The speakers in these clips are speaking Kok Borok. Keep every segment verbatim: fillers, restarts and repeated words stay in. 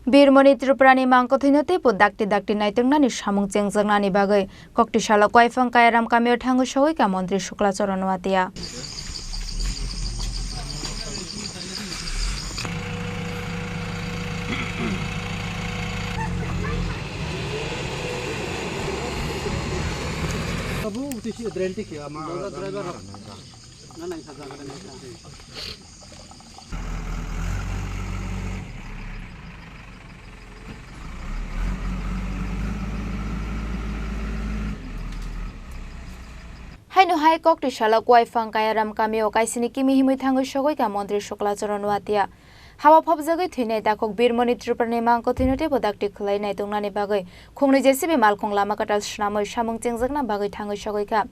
Birmoni Tripurani mangkothwino teibo dakti dakti naituknani samung chengjaknani bagwi Koktisalo Koiphang Kayaram kamio thangwi sogwi kha Montri Shukla Charan Noatia. Haino hai Koktisalo Koiphang Kayaram kamio kaisini kimi himwi thangwi sogwi kha Montri Shukla Charan Noatia. Haba phobjagwi thwinai takhuk Birmoni Tripurani mangkothwino teibo dakti khwlai naituknani bagwi khungni J C B malkhung lama kwtal swnamwi samung chengjakna bagwi thangwi sogwi kha.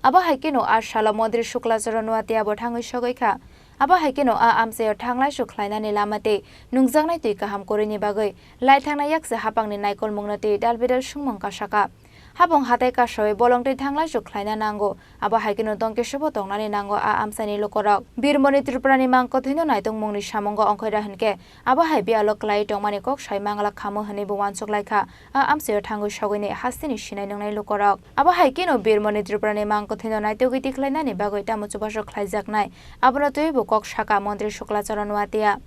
Abo hai kheno a salo Montri Shukla Charan Noatia bo thangwi sogwi kha. Abo hai kheno a amchaio thanglaisu khlainani lama tei nungjaknai twi kaham kwrwini bagwi lai thangnai yakse hapangni naikolmungno twi dalbidal sungmung kasakha. Hapung hatai kasawi bolong twi thanglaisu khlaina nango. Abo hai kheno tongkesebo tongnani nango a amchaini lukorok. Birmoni Tripurani mangkothwino naitokmungni samungo ongkhoi ra hinkhe abo hai biyalo kwlai tongmani kok sai mangla khamo hwnwi bo uansuk lai kha. A amchaio thangwi sogwini hasteni sinai nungnai lukorok. Abo hai kheno Birmoni Tripurani mangkothwino naitugwi tikhlainani bagwi tamo chubachu khlaijaknai, abono twiwi bo kok sakha Montri Shukla Charan Noatia.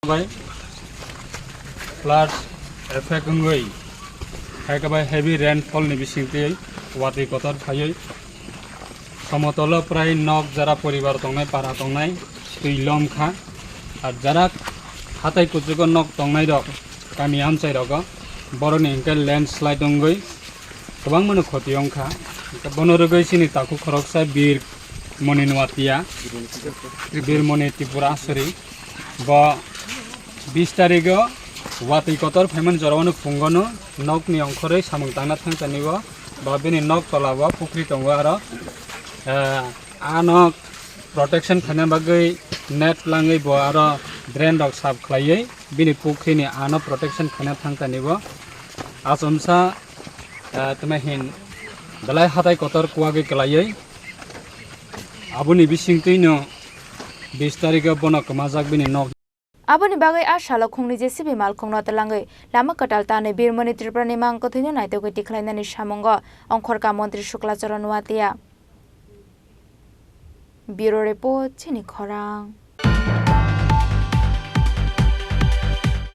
Bai flood effect wngwi hai khe bai heavy rainfall ni bisingtwi watwi kotor phaiwi somotolo prai nok jara poribar tongnai, para tongnai twi lom kha. Ar jara hatai kuchugo nok tongnai rok kami amchai rogo boroni hinkhe landslide wngwi kwbangmano khoti wngkha. Bono rwgwi chini takhuk khoroksa Bir Moni Noatia, Bir Moni Tripura, sorry, bo bis tarigo watwi kotor phaimani jorao phungono nokni ongkhorwi samung tangna thangchani bo, ba bini nok tola bo pukhri tongo aro, eh, a nok protection khaina bagwi net langwi bo aro drain rok sap khlaiwi bini pukhrini ano protection khaina thangchani bo. Achomsa, eh, tma hin belai hatai kotor kuwagwi kwlaiwi aboni bisingtwino bis tarigo bono kwmajak bini nok. Aboni bagwi a salo khungni J C B malkhungno twlangwi lama kwtal tanwi Birmoni Tripurani mangkothwino naitugwi tikhlainani samungo ongkhorkha Montri Shukla Charan Noatia. Bureau Report, Chini Khorang.